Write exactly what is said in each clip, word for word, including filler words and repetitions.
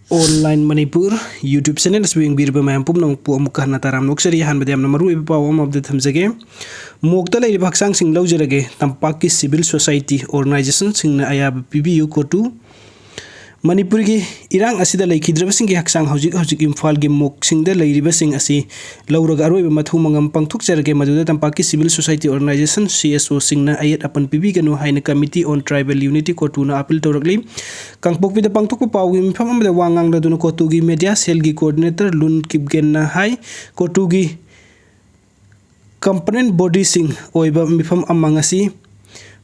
Online Manipur YouTube channel ꯑꯁꯤꯕꯨ ꯌꯦꯡꯕꯤꯔꯤꯕ ꯃꯌꯥꯝ ꯄꯨꯝꯅꯃꯛꯄꯨ ꯑꯃꯨꯛꯀ ꯍꯟꯅ ꯇꯔꯥꯝꯅ ꯑꯣꯛꯆꯔꯤ꯫ ꯑꯍꯥꯟꯕꯗ ꯌꯥꯝꯅ ꯃꯔꯨꯑꯣꯏꯕ ꯄꯥꯎ ꯑꯃ ꯑꯝꯇ ꯊꯝꯖꯒꯦ꯫ ꯃꯣꯛꯇ ꯂꯩꯔꯤꯕ ꯍꯛꯆꯥꯡꯁꯤꯡ ꯂꯧꯖꯔꯒꯦ꯫ ꯇꯝꯄꯥꯛꯀꯤ civil society organizationꯁꯤꯡꯅ ꯑꯌꯥꯕ ꯄꯤꯕꯤꯌꯨ꯫ ꯀꯣꯇꯨ꯫ ꯃꯅꯤꯄꯨꯔꯒꯤ ꯏꯔꯥꯡ ꯑꯁꯤꯗ ꯂꯩꯈꯤꯗ꯭ꯔꯕꯁꯤꯡꯒꯤ ꯍꯛꯆꯥꯡ ꯍꯧꯖꯤꯛ ꯍꯧꯖꯤꯛ ꯏꯝꯐꯥꯜꯒꯤ ꯃꯣꯛꯁꯤꯡꯗ ꯂꯩꯔꯤꯕꯁꯤꯡ ꯑꯁꯤ ꯂꯧꯔꯒ ꯑꯔꯣꯏꯕ ꯃꯊꯧ ꯃꯉꯝ ꯄꯥꯡꯊꯣꯛꯆꯔꯒꯦ꯫ ꯃꯗꯨꯗ ꯇꯝꯄꯥꯛꯀꯤ civil society organization, CSOꯁꯤꯡꯅ ꯑꯌꯦꯠ ꯑꯄꯟ ꯄꯤꯕꯤꯒꯅꯨ ꯍꯥꯏꯅ Committee on Tribal Unity, ꯀꯣꯇꯨꯅ ꯑꯄꯤꯜ ꯇꯧꯔꯛꯂꯤ꯫ ꯀꯥꯡꯄꯣꯛꯄꯤꯗ ꯄꯥꯡꯊꯣꯛꯄ ꯄꯥꯎꯒꯤ ꯃꯤꯐꯝ ꯑꯃꯗ ꯋꯥ ꯉꯥꯡꯂꯗꯨꯅ ꯀꯣꯇꯨꯒꯤ media cellꯒꯤ coordinator ꯂꯨꯟ ꯀꯤꯞꯒꯦꯟꯅ ꯍꯥꯏ, ꯀꯣꯇꯨꯒꯤ component bodyꯁꯤꯡ ꯑꯣꯏꯕ ꯃꯤꯐꯝ ꯑꯃ ꯉꯁꯤ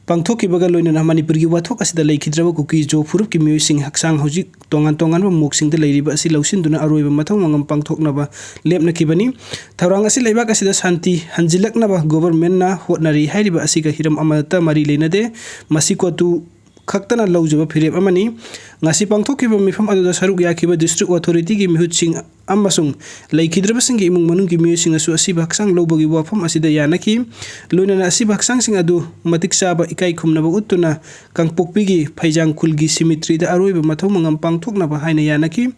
ꯄꯥꯡꯊꯣꯛꯈꯤꯕꯒ ꯂꯣꯏꯅꯅ ꯃꯅꯤꯄꯨꯔꯒꯤ ꯋꯥꯊꯣꯛ ꯑꯁꯤꯗ ꯂꯩꯈꯤꯗ꯭ꯔꯕ ꯀꯨꯀꯤ ꯖꯣ ꯐꯨꯔꯨꯞꯀꯤ ꯃꯤꯑꯣꯏꯁꯤꯡ ꯍꯛꯆꯥꯡ ꯍꯧꯖꯤꯛ ꯇꯣꯉꯥꯟ ꯇꯣꯉꯥꯟꯕ ꯃꯣꯛꯁꯤꯡꯗ ꯂꯩꯔꯤꯕ ꯑꯁꯤ ꯂꯧꯁꯤꯟꯗꯨꯅ ꯑꯔꯣꯏꯕ ꯃꯊꯧ ꯃꯉꯝ ꯄꯥꯡꯊꯣꯛꯅꯕ ꯂꯦꯞꯅꯈꯤꯕꯅꯤ꯫ ꯊꯧꯔꯥꯡ ꯑꯁꯤ ꯂꯩꯕꯥꯛ ꯑꯁꯤꯗ ꯁꯥꯟꯇꯤ ꯍꯟꯖꯤꯜꯂꯛꯅꯕ governmentꯅ ꯍꯣꯠꯅꯔꯤ ꯍꯥꯏꯔꯤꯕ ꯑꯁꯤꯒ ꯍꯤꯔꯝ ꯑꯃꯠꯇ ꯃꯔꯤ ꯂꯩꯅꯗꯦ꯫ ꯃꯁꯤ ꯀꯣꯇꯨ ꯈꯛꯇꯅ ꯂꯧꯖꯕ ꯐꯤꯔꯦꯞ ꯑꯃꯅꯤ꯫ ꯉꯁꯤ ꯄꯥꯡꯊꯣꯛꯈꯤꯕ ꯃꯤꯐꯝ ꯑꯗꯨꯗ ꯁꯔꯨꯛ ꯌꯥꯈꯤꯕ district authorityꯒꯤ ꯃꯤꯍꯨꯠꯁꯤꯡ ꯑꯃꯁꯨꯡ ꯂꯩꯈꯤꯗ꯭ꯔꯕꯁꯤꯡꯒꯤ ꯏꯃꯨꯡ ꯃꯅꯨꯡꯒꯤ ꯃꯤꯑꯣꯏꯁꯤꯡꯅꯁꯨ ꯑꯁꯤꯕ ꯍꯛꯆꯥꯡ ꯂꯧꯕꯒꯤ ꯋꯥꯐꯝ ꯑꯁꯤꯗ ꯌꯥꯅꯈꯤ꯫ ꯂꯣꯏꯅꯅ ꯑꯁꯤꯕ ꯍꯛꯆꯥꯡꯁꯤꯡ ꯑꯗꯨ ꯃꯇꯤꯛ ꯆꯥꯕ ꯏꯀꯥꯏ ꯈꯨꯝꯅꯕ ꯎꯠꯇꯨꯅ ꯀꯥꯡꯄꯣꯛꯄꯤꯒꯤ ꯐꯩꯖꯥꯡ ꯈꯨꯜꯒꯤ cemeteryꯗ ꯑꯔꯣꯏꯕ ꯃꯊꯧ ꯃꯉꯝ ꯄꯥꯡꯊꯣꯛꯅꯕ ꯍꯥꯏꯅ ꯌꯥꯅꯈꯤ꯫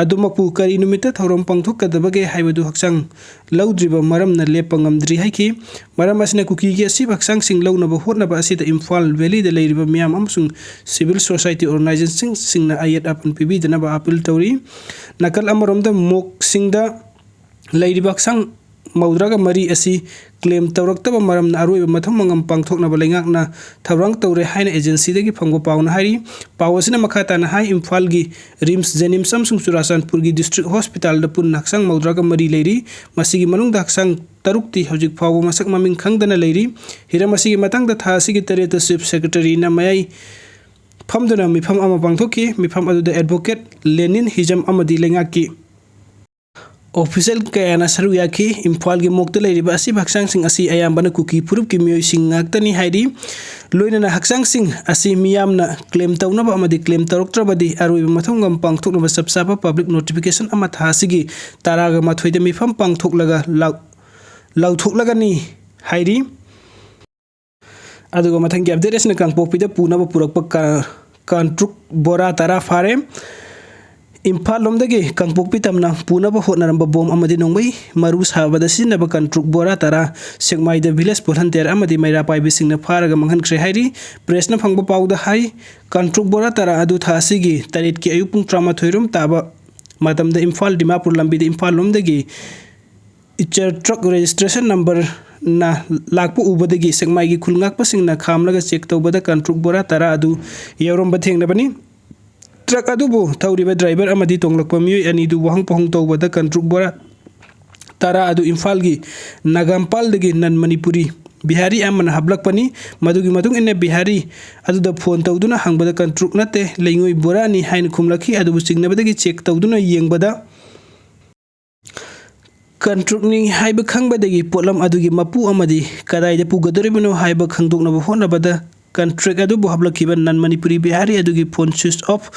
ꯑꯗꯨꯃꯛꯄꯨ ꯀꯔꯤ ꯅꯨꯃꯤꯠꯇ ꯊꯧꯔꯝ ꯄꯥꯡꯊꯣꯛꯀꯗꯕꯒꯦ ꯍꯥꯏꯕꯗꯨ ꯍꯛꯆꯥꯡ ꯂꯧꯗ꯭ꯔꯤꯕ ꯃꯔꯝꯅ ꯂꯦꯞꯄ ꯉꯝꯗ꯭ꯔꯤ ꯍꯥꯏꯈꯤ꯫ ꯃꯔꯝ ꯑꯁꯤꯅ ꯀꯨꯀꯤꯒꯤ ꯑꯁꯤꯕ ꯍꯛꯆꯥꯡꯁꯤꯡ ꯂꯧꯅꯕ ꯍꯣꯠꯅꯕ ꯑꯁꯤꯗ ꯏꯝꯐꯥꯜ valleyꯗ ꯂꯩꯔꯤꯕ ꯃꯤꯌꯥꯝ ꯑꯃꯁꯨꯡ civil society organizationꯁꯤꯡꯅ ꯑꯌꯦꯠ ꯑꯄꯟ ꯄꯤꯕꯤꯗꯅꯕ ꯑꯄꯤꯜ ꯇꯧꯔꯤ꯫ ꯅꯥꯀꯜ ꯑꯃꯔꯣꯝꯗ ꯃꯣꯛꯁꯤꯡꯗ ꯂꯩꯔꯤꯕ ꯍꯛꯆꯥꯡ ꯃꯧꯗ꯭ꯔꯥꯒ ꯃꯔꯤ ꯑꯁꯤ claim ꯇꯧꯔꯛꯇꯕ ꯃꯔꯝꯅ ꯑꯔꯣꯏꯕ ꯃꯊꯧ ꯃꯉꯝ ꯄꯥꯡꯊꯣꯛꯅꯕ ꯂꯩꯉꯥꯛꯅ ꯊꯧꯔꯥꯡ ꯇꯧꯔꯦ ꯍꯥꯏꯅ agencyꯗꯒꯤ ꯐꯪꯕ ꯄꯥꯎꯅ ꯍꯥꯏꯔꯤ꯫ ꯄꯥꯎ ꯑꯁꯤꯅ ꯃꯈꯥ ꯇꯥꯅ ꯍꯥꯏ, ꯏꯝꯐꯥꯜꯒꯤ RIMS, JNIMS ꯑꯃꯁꯨꯡ ꯆꯨꯔꯥꯆꯥꯟꯄꯨꯔꯒꯤ district hospitalꯗ ꯄꯨꯟꯅ ꯍꯛꯆꯥꯡ ꯃꯧꯗ꯭ꯔꯥꯒ ꯃꯔꯤ ꯂꯩꯔꯤ꯫ ꯃꯁꯤꯒꯤ ꯃꯅꯨꯡꯗ ꯍꯛꯆꯥꯡ ꯇꯔꯨꯛꯇꯤ ꯍꯧꯖꯤꯛ ꯐꯥꯎꯕ ꯃꯁꯛ ꯃꯃꯤꯡ ꯈꯪꯗꯅ ꯂꯩꯔꯤ꯫ ꯍꯤꯔꯝ ꯑꯁꯤꯒꯤ ꯃꯇꯥꯡꯗ ꯊꯥ ꯑꯁꯤꯒꯤ ꯇꯔꯦꯠꯇ chief secretaryꯅ ꯃꯌꯥꯏ ꯐꯝꯗꯨꯅ ꯃꯤꯐꯝ ꯑꯃ ꯄꯥꯡꯊꯣꯛꯈꯤ꯫ ꯃꯤꯐꯝ ꯑꯗꯨꯗ advocate ꯂꯦꯅꯤꯟ ꯍꯤꯖꯝ ꯑꯃꯗꯤ ꯂꯩꯉꯥꯛꯀꯤ official ꯀꯌꯥꯅ ꯁꯔꯨꯛ ꯌꯥꯈꯤ꯫ ꯏꯝꯐꯥꯜꯒꯤ ꯃꯣꯛꯇ ꯂꯩꯔꯤꯕ ꯑꯁꯤꯕ ꯍꯛꯆꯥꯡꯁꯤꯡ ꯑꯁꯤ ꯑꯌꯥꯝꯕꯅ ꯀꯨꯀꯤ ꯐꯨꯔꯨꯞꯀꯤ ꯃꯤꯑꯣꯏꯁꯤꯡ ꯉꯥꯛꯇꯅꯤ ꯍꯥꯏꯔꯤ꯫ ꯂꯣꯏꯅꯅ ꯍꯛꯆꯥꯡꯁꯤꯡ ꯑꯁꯤ ꯃꯤꯌꯥꯝꯅ claim ꯇꯧꯅꯕ ꯑꯃꯗꯤ claim ꯇꯧꯔꯛꯇ꯭ꯔꯕꯗꯤ ꯑꯔꯣꯏꯕ ꯃꯊꯧ ꯃꯉꯝ ꯄꯥꯡꯊꯣꯛꯅꯕ ꯆꯞ ꯆꯥꯕ public notification ꯑꯃ ꯊꯥ ꯑꯁꯤꯒꯤ ꯇꯔꯥꯒ ꯃꯥꯊꯣꯏꯗ ꯃꯤꯐꯝ ꯄꯥꯡꯊꯣꯛꯂꯒ ꯂꯥꯎ-, ꯂꯥꯎꯊꯣꯛꯂꯒꯅꯤ ꯍꯥꯏꯔꯤ꯫ ꯑꯗꯨꯒ ꯃꯊꯪꯒꯤ update ꯑꯁꯤꯅ ꯀꯥꯡꯄꯣꯛꯄꯤꯗ ꯄꯨꯅꯕ ꯄꯨꯔꯛꯄ ꯀ-, ꯀꯥꯡꯇ꯭ꯔꯨꯛ ꯕꯣꯔꯥ ꯇꯔꯥ ꯐꯥꯔꯦ꯫ ꯏꯝꯐꯥꯜ ꯂꯣꯝꯗꯒꯤ ꯀꯥꯡꯄꯣꯛꯄꯤ ꯇꯝꯅ ꯄꯨꯅꯕ ꯍꯣꯠꯅꯔꯝꯕ ꯕꯣꯝ ꯑꯃꯗꯤ ꯅꯣꯡꯃꯩ ꯃꯔꯨ ꯁꯥꯕꯗ ꯁꯤꯖꯤꯟꯅꯕ ꯀꯟꯇ꯭ꯔꯨꯛ ꯕꯣꯔꯥ ꯇꯔꯥ ꯁꯦꯛꯃꯥꯏꯗ ꯚꯤꯂꯦꯖ ꯚꯣꯂꯟꯇꯤꯌꯔ ꯑꯃꯗꯤ ꯃꯩꯔꯥ ꯄꯥꯏꯕꯤꯁꯤꯡꯅ ꯐꯥꯔꯒ ꯃꯥꯡꯍꯟꯈ꯭ꯔꯦ ꯍꯥꯏꯔꯤ꯫ ꯄ꯭ꯔꯦꯁꯅ ꯐꯪꯕ ꯄꯥꯎꯗ ꯍꯥꯏ, ꯀꯟꯇ꯭ꯔꯨꯛ ꯕꯣꯔꯥ ꯇꯔꯥ ꯑꯗꯨ ꯊꯥ ꯑꯁꯤꯒꯤ ꯇꯔꯦꯠꯀꯤ ꯑꯌꯨꯛ ꯄꯨꯡ ꯇꯔꯥꯃꯥꯊꯣꯏ ꯔꯣꯝ ꯇꯥꯕ ꯃꯇꯝꯗ ꯏꯝꯐꯥꯜ ꯗꯤꯃꯥꯄꯨꯔ ꯂꯝꯕꯤꯗ ꯏꯝꯐꯥꯜ ꯂꯣꯝꯗꯒꯤ ꯏꯆꯔ ꯇ꯭ꯔꯛ ꯔꯦꯖꯤꯁꯇ꯭ꯔꯦꯁꯟ ꯅꯝꯕꯔꯅ ꯂꯥꯛꯄ ꯎꯕꯗꯒꯤ ꯁꯦꯛꯃꯥꯏꯒꯤ ꯈꯨꯜ ꯉꯥꯛꯄꯁꯤꯡꯅ ꯈꯥꯝꯂꯒ ꯆꯦꯛ ꯇꯧꯕꯗ ꯀꯟꯇ꯭ꯔꯨꯛ ꯕꯣꯔꯥ ꯇꯔꯥ ꯑꯗꯨ ꯌꯥꯎꯔꯝꯕ ꯊꯦꯡꯅꯕꯅꯤ꯫ ꯇ꯭ꯔꯛ ꯑꯗꯨꯕꯨ ꯊꯧꯔꯤꯕ ꯗ꯭ꯔꯥꯏꯚꯔ ꯑꯃꯗꯤ ꯇꯣꯡꯂꯛꯄ ꯃꯤꯑꯣꯏ ꯑꯅꯤꯗꯨ ꯋꯥꯍꯪ ꯄꯥꯎꯍꯪ ꯇꯧꯕꯗ ꯀꯟꯇ꯭ꯔꯨꯛ ꯕꯣꯔꯥ ꯇꯔꯥ ꯑꯗꯨ ꯏꯝꯐꯥꯜꯒꯤ ꯅꯥꯒꯥꯝꯄꯥꯜꯗꯒꯤ ꯅꯟ ꯃꯅꯤꯄꯨꯔꯤ ꯕꯤꯍꯥꯔꯤ ꯑꯃꯅ ꯍꯥꯞꯂꯛꯄꯅꯤ꯫ ꯃꯗꯨꯒꯤ ꯃꯇꯨꯡ ꯏꯟꯅ ꯕꯤꯍꯥꯔꯤ ꯑꯗꯨꯗ ꯐꯣꯟ ꯇꯧꯗꯨꯅ ꯍꯪꯕꯗ ꯀꯟꯇ꯭ꯔꯨꯛ ꯅꯠꯇꯦ, ꯂꯩꯉꯣꯏ ꯕꯣꯔꯥꯅꯤ ꯍꯥꯏꯅ ꯈꯨꯝꯂꯛꯈꯤ꯫ ꯑꯗꯨꯕꯨ ꯆꯤꯡꯅꯕꯗꯒꯤ ꯆꯦꯛ ꯇꯧꯗꯨꯅ ꯌꯦꯡꯕꯗ ꯀꯟꯇ꯭ꯔꯨꯛꯅꯤ ꯍꯥꯏꯕ ꯈꯪꯕꯗꯒꯤ ꯄꯣꯠꯂꯝ ꯑꯗꯨꯒꯤ ꯃꯄꯨ ꯑꯃꯗꯤ ꯀꯗꯥꯏꯗ ꯄꯨꯒꯗꯧꯔꯤꯕꯅꯣ ꯍꯥꯏꯕ ꯈꯪꯗꯣꯛꯅꯕ ꯍꯣꯠꯅꯕꯗ ꯀꯟꯇ꯭ꯔꯦꯛ ꯑꯗꯨꯕꯨ ꯍꯥꯞꯂꯛꯈꯤꯕ ꯅꯟ ꯃꯅꯤꯄꯨꯔꯤ ꯕꯤꯍꯥꯔꯤ ꯑꯗꯨꯒꯤ ꯐꯣꯟ ꯁ꯭ꯋꯤꯆ ꯑꯣꯐ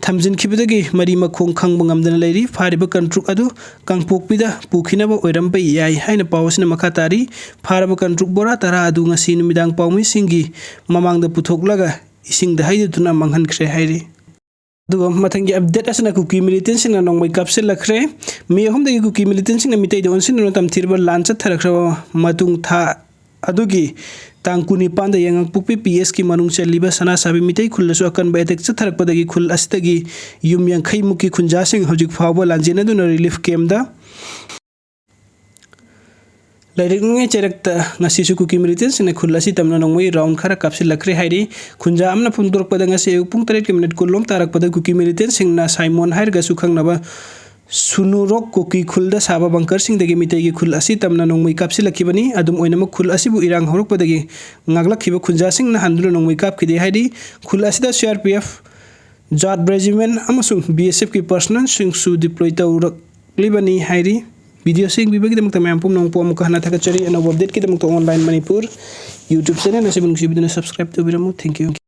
ꯊꯝꯖꯤꯟꯈꯤꯕꯗꯒꯤ ꯃꯔꯤ ꯃꯈꯣꯡ ꯈꯪꯕ ꯉꯝꯗꯅ ꯂꯩꯔꯤ꯫ ꯐꯥꯔꯤꯕ ꯀꯟꯇ꯭ꯔꯨꯛ ꯑꯗꯨ ꯀꯥꯡꯄꯣꯛꯄꯤꯗ ꯄꯨꯈꯤꯅꯕ ꯑꯣꯏꯔꯝꯕ ꯌꯥꯏ ꯍꯥꯏꯅ ꯄꯥꯎ ꯑꯁꯤꯅ ꯃꯈꯥ ꯇꯥꯔꯤ꯫ ꯐꯥꯔꯕ ꯀꯟꯇ꯭ꯔꯨꯛ ꯕꯣꯔꯥ ꯇꯔꯥ ꯑꯗꯨ ꯉꯁꯤ ꯅꯨꯃꯤꯗꯥꯡ ꯄꯥꯎꯃꯤꯁꯤꯡꯒꯤ ꯃꯃꯥꯡꯗ ꯄꯨꯊꯣꯛꯂꯒ ꯏꯁꯤꯡꯗ ꯍꯩꯗꯗꯨꯅ ꯃꯥꯡꯍꯟꯈ꯭ꯔꯦ ꯍꯥꯏꯔꯤ꯫ ꯑꯗꯨꯒ ꯃꯊꯪꯒꯤ ꯑꯞꯗꯦꯠ ꯑꯁꯤꯅ ꯀꯨꯀꯤ ꯃꯤꯂꯤꯇꯦꯟꯁꯤꯡꯅ ꯅꯣꯡꯃꯩ ꯀꯥꯞꯁꯤꯜꯂꯛꯈ꯭ꯔꯦ꯫ ꯃꯤ ꯑꯍꯨꯝꯗꯒꯤ ꯀꯨꯀꯤ ꯃꯤꯂꯤꯇꯦꯟꯁꯤꯡꯅ ꯃꯤꯇꯩꯗ ꯑꯣꯟꯁꯤꯟꯗꯨꯅ ꯇꯝꯊꯤꯔꯕ ꯂꯥꯟ ꯆꯠꯊꯔꯛꯈ꯭ꯔꯕ ꯃꯇꯨꯡ ꯊꯥ ꯑꯗꯨꯒꯤ ꯇꯥꯡ ꯀꯨꯟꯅꯤꯄꯥꯟꯗ ꯌꯥꯏꯉꯪꯄꯣꯛꯄꯤ ꯄꯤ ꯑꯦꯁꯀꯤ ꯃꯅꯨꯡ ꯆꯜꯂꯤꯕ ꯁꯅꯥꯁꯥꯕꯤ ꯃꯤꯇꯩ ꯈꯨꯜꯗꯁꯨ ꯑꯀꯟꯕ ꯑꯦꯇꯦꯛ ꯆꯠꯊꯔꯛꯄꯗꯒꯤ ꯈꯨꯜ ꯑꯁꯤꯗꯒꯤ ꯌꯨꯝ ꯌꯥꯡꯈꯩ ꯃꯨꯛꯀꯤ ꯈꯨꯟꯖꯥꯁꯤꯡ ꯍꯧꯖꯤꯛ ꯐꯥꯎꯕ ꯂꯥꯟꯖꯦꯟꯅꯗꯨꯅ ꯔꯤꯂꯤꯐ ꯀꯦꯝꯗ ꯂꯩꯔꯛꯅꯤꯡꯉꯥꯏ ꯆꯩꯔꯛꯇ ꯉꯁꯤꯁꯨ ꯀꯨꯀꯤ ꯃꯤꯂꯤꯇꯦꯟꯁꯤꯡꯅ ꯈꯨꯜ ꯑꯁꯤ ꯇꯝꯅ ꯅꯣꯡꯃꯩ ꯔꯥꯎꯟ ꯈꯔ ꯀꯥꯞꯁꯤꯜꯂꯛꯈ꯭ꯔꯦ ꯍꯥꯏꯔꯤ꯫ ꯈꯨꯟꯖꯥ ꯑꯃꯅ ꯐꯣꯡꯗꯣꯔꯛꯄꯗ ꯉꯁꯤ ꯑꯌꯨꯛ ꯄꯨꯡ ꯇꯔꯦꯠꯀꯤ ꯃꯤꯅꯤꯠ ꯀꯨꯟ ꯂꯣꯝ ꯇꯥꯔꯛꯄꯗ ꯀꯨꯀꯤ ꯃꯤꯂꯤꯇꯦꯟꯁꯤꯡꯅ ꯁꯥꯏꯃꯣꯟ ꯍꯥꯏꯔꯒꯁꯨ ꯈꯪꯅꯕ ꯁꯨꯅꯨꯔꯣꯛ ꯀꯨꯀꯤ ꯈꯨꯜꯗ ꯁꯥꯕ ꯕꯪꯀꯔꯁꯤꯡꯗꯒꯤ ꯃꯤꯇꯩꯒꯤ ꯈꯨꯜ ꯑꯁꯤ ꯇꯝꯅ ꯅꯣꯡꯃꯩ ꯀꯥꯞꯁꯤꯜꯂꯛꯈꯤꯕꯅꯤ꯫ ꯑꯗꯨꯝ ꯑꯣꯏꯅꯃꯛ ꯈꯨꯜ ꯑꯁꯤꯕꯨ ꯏꯔꯥꯡ ꯍꯧꯔꯛꯄꯗꯒꯤ ꯉꯥꯛꯂꯛꯈꯤꯕ ꯈꯨꯟꯖꯥꯁꯤꯡꯅ ꯍꯟꯗꯨꯅ ꯅꯣꯡꯃꯩ ꯀꯥꯞꯈꯤꯗꯦ ꯍꯥꯏꯔꯤ꯫ ꯈꯨꯜ ꯑꯁꯤꯗ ꯁꯤ ꯑꯥꯔ ꯄꯤ ꯑꯦꯐ, ꯖꯥꯠ ꯔꯦꯖꯤꯃꯦꯟ ꯑꯃꯁꯨꯡ ꯕꯤ ꯑꯦꯁ ꯑꯦꯐꯀꯤ ꯄꯔꯁꯅꯦꯜꯁꯤꯡꯁꯨ ꯗꯤꯄ꯭ꯂꯣꯏ ꯇꯧꯔꯛꯂꯤꯕꯅꯤ ꯍꯥꯏꯔꯤ꯫ ꯚꯤꯗꯤꯑꯣꯁꯤ ꯌꯦꯡꯕꯤꯕꯒꯤꯗꯃꯛꯇ ꯃꯌꯥꯝ ꯄꯨꯝꯅꯃꯛꯄꯨ ꯑꯃꯨꯛꯀ ꯍꯟꯅ ꯊꯥꯒꯠꯆꯔꯤ꯫ ꯑꯅꯧꯕ ꯑꯞꯗꯦꯠꯀꯤꯗꯃꯛꯇ ꯑꯣꯟꯂꯥꯏꯟ ꯃꯅꯤꯄꯨꯔ ꯌꯨꯇ꯭ꯌꯨꯕ ꯆꯦꯅꯦꯜ ꯑꯁꯤꯕꯨ ꯅꯨꯡꯁꯤꯕꯤꯗꯨꯅ ꯁꯕꯁꯀ꯭ꯔꯥꯏꯕ ꯇꯧꯕꯤꯔꯝꯃꯨ꯫ Thank you꯫